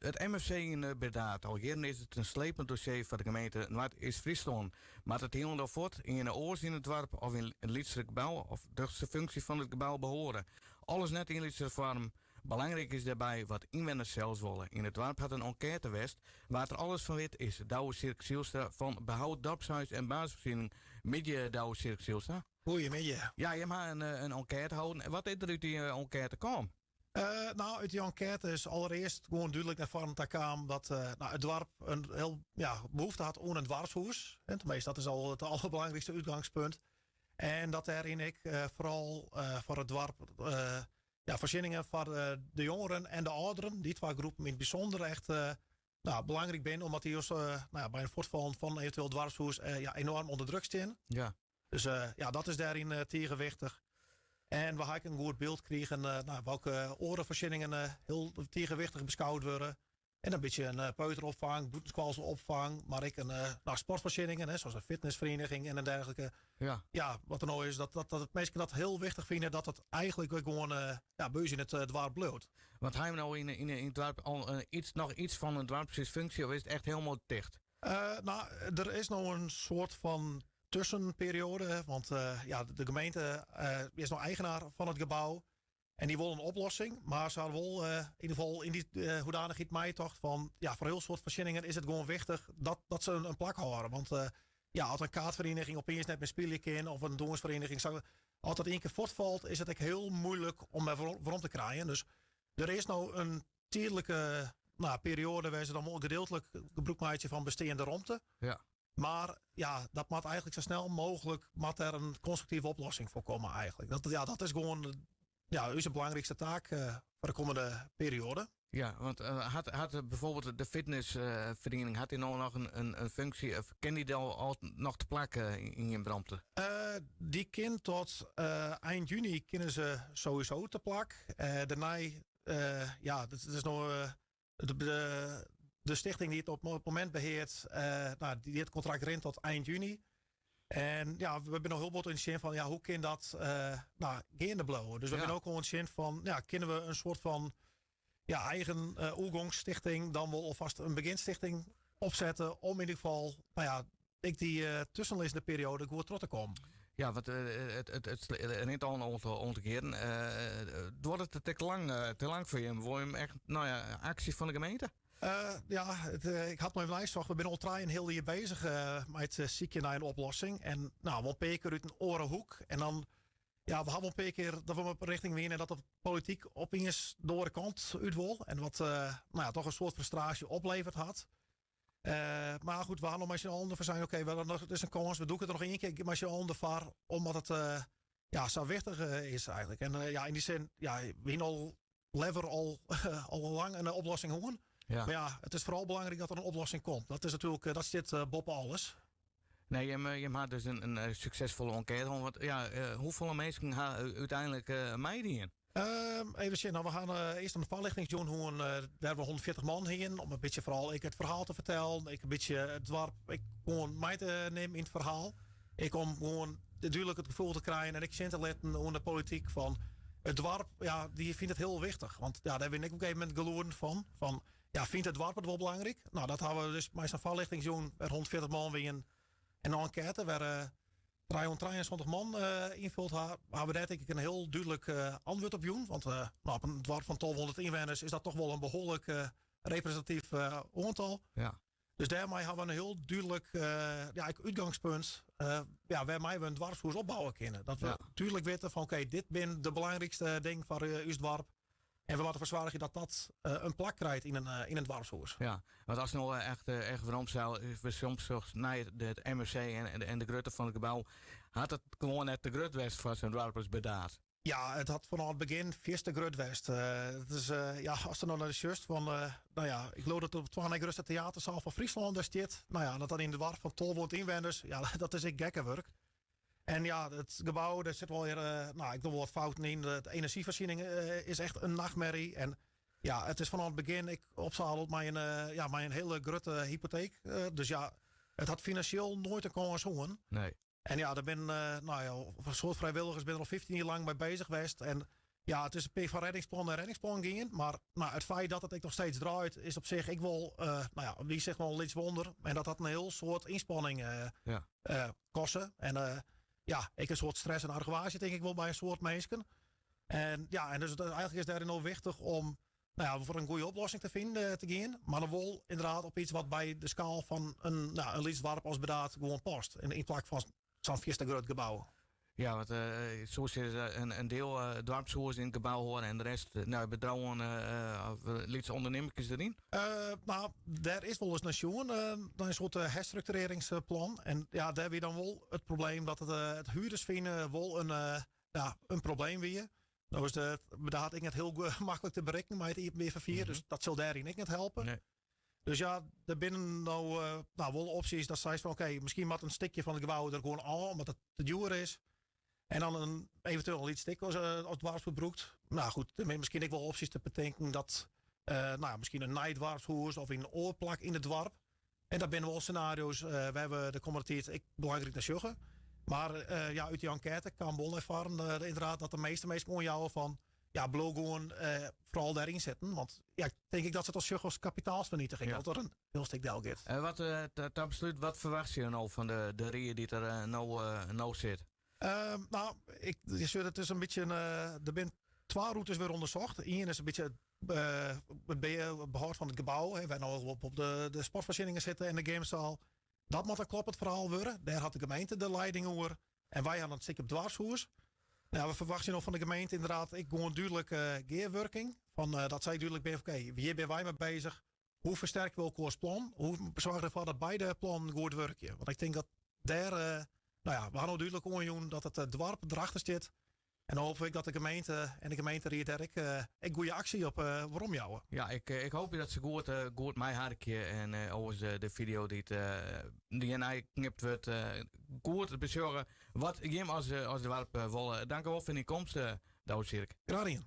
It MFC yn Burdaard. Al jierren is it in slepend dossier foar de gemeente Noardeast-Fryslân. Moat it hielendal fuort, earne oars yn it doarp of yn in lytser gebou of docht de funksje fan it gebou behâlde? Al as net yn lytsere foarm. Belangryk is dêrby wat ynwenners sels wolle. Yn it doarp hat in enkête west. Wa't der alles fan wit is Douwe Sierk Zylstra fan Behoud Dorpshuis en Basisvoorziening. Middei Douwe Sierk Zylstra. Goeiemiddei. Ja, jim ha in enkête holden. Wat is der út dy enkête kaam? Nou, út dy enkête is allerearst gewoan dúdlik nei foaren ta kaam dat nou, it doarp in hiel ja, behoefte hat oan in doarpshûs. En teminsten, dat is al it alderbelangrykste útgangspunt. En dat dêryn ek foaral foar it doarp ja, foarsjenningen foar de jongeren en de âlderen, dy twa groepen yn it bysûnder echt nou, belangryk binne, omdat dy dus, nou ja, by in fuortfallen fan eventueel doarpshûs ja, enoarm ûnder druk stean. Dus ja, dat is dêryn tige wichtich. En we ha ek in goed byld krigen nou, welke oare foarsjenningen hiel tige wichtich beskoud wurde. En in bytsje in peuteropfang, bûtenskoalse opfang, mar ek in nou, sportfoarsjenningen, hè, soas in fitnessferieniging en dergelike. Ja, wat der no is, dat minsken dat hiel wichtich fine, dat it eigentlik wer gewoan ja, by ús yn it doarp bliuwt. Want ha jim no yn it doarp al iets, noch iets fan in doarpshúsfunksje of is it echt hielendal ticht? Nou, der is no in soart fan tuskenperioade, want ja, de gemeente is no eigenaar fan it gebou. En dy wol in oplossing, mar se hawwe wol yn ieder gefal yn dy hoedanichheid meitocht fan, ja, foar hiel soad foarsjenningen is it gewoan wichtich dat se in plak hâlde. Want ja, as in kaartferieniging opiens net mear spylje kin of in dûnsferieniging, as dat ien kear fuortfalt, is it ek hiel muoilik om wer werom te krijen. Dus der is no in tydlike, nou, perioade wêr't se dan wol gedeeltlik gebrûk meitsje fan besteande romte. Mar ja, dat moat eigentlik sa snel mooglik moat der in konstruktive oplossing foar komme eigentlik. Dat, ja, dat is gewoan ja, ús belangrykste taak foar de kommende perioade. Ja, want hat bijvoorbeeld de fitnessferiening, hat dy no noch in funksje of kin dy al noch te plak yn jim romte? Dy kin tot ein juny kinne se sowieso te plak. Dêrnei, ja, dat is no de stichting dy't it op it momint beheart, nou, dy it kontrakt rint tot ein juny. En ja, we binne noch hiel bot yn it sjen fan ja, hoe kin dat nou, geande bliuwe. Dus we binne ek oan it sjen fan ja, kinne we in soart fan ja, eigen oergongsstichting dan wol alfêst in begjinstichting opsette om yn ieder gefal, nou ja, ek dy tuskenlizzende perioade goed troch te kommen. Ja, want it rint al in oantal kearen. Duorret it ek lang, te lang foar jim? Wolle jim echt, nou ja, aksje fan de gemeente? Ja, ik ha noch even neisocht. We binne al trijenheal jier beuzich mei it sykjen nei in oplossing. En nou, wol in pear kear út in oare hoek. En dan, ja, we ha wol in pear kear dat we op rjochting wiene dat de polityk opiens de oare kant út wol. En wat nou ja, toch in soad frustraasje opleverd hat. Mar goed, we ha noch mei syn allen derfoar sein, oké, it is in kâns, we dûke der noch ien kear mei syn allen derfoar, omdat it ja, sa wichtich is eigentlik. En ja, yn dy sin, ja, we hiene al leaver al lang in oplossing hân. Mar ja, it is foaral belangryk dat der in oplossing komt. Dat is natuerlik, dat stiet boppe alles. Nee, jim ha dus in suksesfolle enkête hân. Want ja, hoefolle minsken ha úteinlik meidien? Even sjen, nou, we ha earst in foarljochtingsjûn hân wêr't we 140 man hienen, om in bytsje foaral ek it ferhaal te fertellen, ek in bytsje it doarp ek gewoan mei te nimmen yn it ferhaal. Ek om gewoan dúdlik it gefoel te krijen en ek sjen te litten oan de polityk fan it doarp, ja, dy fynt it hiel wichtich. Want ja, dêr bin ik op in gegeven momint gelûden fan, fan ja, fynt it doarp it wol belangryk? Nou, dat ha we dus mei sa'n foarljochtingsjûn wêr't 140 man wienen en in enkête wêr't 373 man ynfuld ha, ha we dêr tink ik in hiel dúdlik antwurd op jûn. Want nou, op in doarp fan 1200 ynwenners is dat toch wol in behoarlik represintatyf oantal. Dus dêrmei ha we in hiel dúdlik ja, ek útgangspunt ja, wêrmei we in doarpshûs opbouwe kinne. Dat we dúdlik witte fan oké, dit binne de belangrykste dingen foar ús doarp. En we moatte derfoar soargje dat dat in plak krijt yn in doarpshûs. Ja, want as no echt werom we soms nei it MFC en de grutte fan it gebou, hat it gewoan net te grut west foar sa'n doarp as Burdaard? Ja, it hat fanôf it begjin fierste grut west. It is, ja, ast der no nei sjochst, fan, nou ja, ik leau dat it op twa nei grutste teatersaal fan Fryslân dêr stiet. Nou ja, dat dan yn it doarp fan 1200 ynwenners, ja, dat is ek gekkewurk. En ja, it gebou, dêr sit wol wer, nou, ik doch wol wat fouten yn. De enerzjyfoarsjenning is echt in nachtmerrie. En ja, it is fanôf it begjin ek opsadeld mei in, ja, mei in hiele grutte hypoteek. Dus ja, it hat finansjeel noait in kâns hân. Nee. En ja, der binne, nou ja, in soad frijwilligers binne der al 15 jier lang mei beuzich west. En Ja, it is in pear fan reddingsplan nei reddingsplan gien. Mar nou, it feit dat it ek noch steeds draait, is op sich ek wol, nou ja, wie sich wol in lyts wonder. En dat hat in hiel soad ynspanning koste. En ja, ek in soad stress en argewaasje tink ik wol by in soad minsken. En ja, en dus it, eigentlik is dêryn no wichtich om, nou ja, foar in goede oplossing te finen te gean. Mar dan wol ynderdaad op iets wat by de skaal fan in, nou, in lyts doarp as Burdaard gewoan past. Yn plak fan sa'n fierste grut gebou. Ja, want soms is in diel doarpshûs yn it gebou hâlde en de rest, nou, bedriuwen of lytse ûndernimmerkes deryn? Nou, dêr is wolris nei sjoen, nei in soart herstrukturearringsplan. En ja, dêr wie dan wol it probleem dat it huurders fine wol in, ja, in probleem wie. No is de Burdaard ek net hiel maklik te berikken mei it iepenbier ferfier, dus dat sil dêryn ek net helpe. Nee. Dus ja, der binne no, nou, wol opsjes dat seist fan oké, miskien moat in stikje fan it gebou der gewoan ôf, omdat it te djoer is. En dan in, eventueel in lyts stik as doarpshûs brûkt. Nou goed, der binne miskien ek wol opsjes te betinken dat, nou ja, miskien in nij doarpshûs of yn in oar plak yn it doarp. En dat binne wol senario's wêr't we de kommende tiid ek belangryk nei sjogge. Mar ja, út dy enkête kaam wol nei foaren ynderdaad dat de measte minsken oanjouwe fan ja, bliuw gewoan foaral dêryn sitten. Want ja, tink ik dat se it al sjogge as kapitaalsfernietiging, dat der in hiel stik del giet. Wat, ta beslút, wat ferwachtsje je no fan de rie dy't der no sit? Nou, ik, je zult het is in bytsje, der binne twa rûtes wer ûndersocht. Ien is in bytsje it behâld fan it gebou, hè, wêr no op de sportfoarsjenningen sitte en de gymsaal. Dat moat in kloppend ferhaal wurde. Dêr hat de gemeente de leiding oer. En wy hawwe in stik op doarpshûs. Nou, we ferwachtsje no fan de gemeente ynderdaad ek gewoan dúdlik gearwurking. Fan, dat sy dúdlik binne fan, oké, hjir binne wy mei beuzich. Hoe fersterke we elkoars plan? Hoe soargje we derfoar dat beide plannen goed wurkje? Want ik tink dat dêr, nou ja, we hawwe no dúdlik oanjûn dat it doarp derachter stiet. En dan hoopje ik dat de gemeente en de gemeenteried dêr ek goede aksje op werom jouwe. Ja, ik hoopje dat se goed meiharkje en oars de fideo dy't hjirnei knipt wurdt, goed besjogge wat jim as doarp wolle. Dank wol foar dyn komst, Douwe Sjirk. Graach dien.